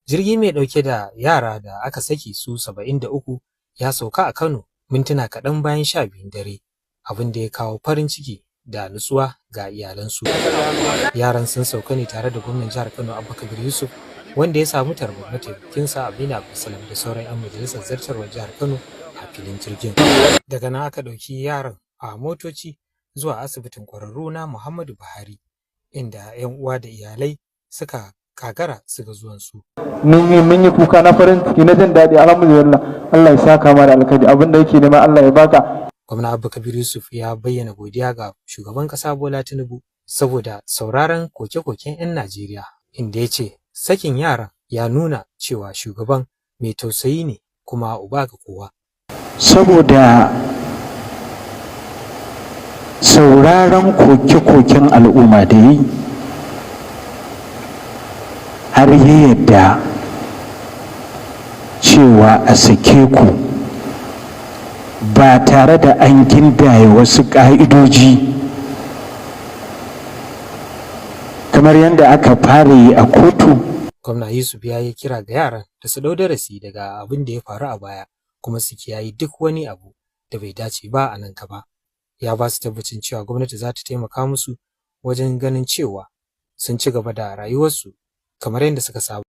Jirgi mai ɗauke da yara da aka saki su 73 ya sauka a Kano mintuna kaɗan bayan 12 dare, abin da ya kawo farin ciki da nutsuwa ga iyalansu. Yaran sun sauka ne tare da gwamnan jihar Kano Abba Kabir Yusuf, wanda ya samu tarbar mataimakinsa Aminu Abdulsalam da sauran 'yan majalisar zartarwar jihar Kano a filin jirgin. Daga nan aka ɗauki yaran a motoci zuwa asibitin ƙwararru na Muhammadu Buhari, inda 'yan uwa da iyalai suka kagara su ga zuwansu. Mun yi kuka na farin ciki, na jin daɗi. Alhamdulillah, Allah ya saka ma da alkhairi, abin da yake nema Allah ya baka. Gwamna Abba Kabir Yusuf ya bayyana godiya ga shugaban ƙasa Bola Tinubu saboda sauraron koke-koken 'yan Najeriya, inda ya ce sakin yaran ya nuna cewa shugaban mai tausayi ne kuma uba ga kowa. Saboda sauraron koke-koken al'umma da yi, har ya yadda cewa a sake ku ba tare da an gindaya wasu ƙa'idoji kamar yadda aka fara yi a kotu. Gwamna Yusuf ya yi kira ga yaran da su ɗau darasi daga abin da ya faru a baya kuma su kiyayi duk wani abu da bai dace ba a nan gaba. Ya ba su tabbacin cewa gwamnati za ta taimaka musu wajen ganin cewa sun ci gaba da rayuwarsu kamar yadda suka saba.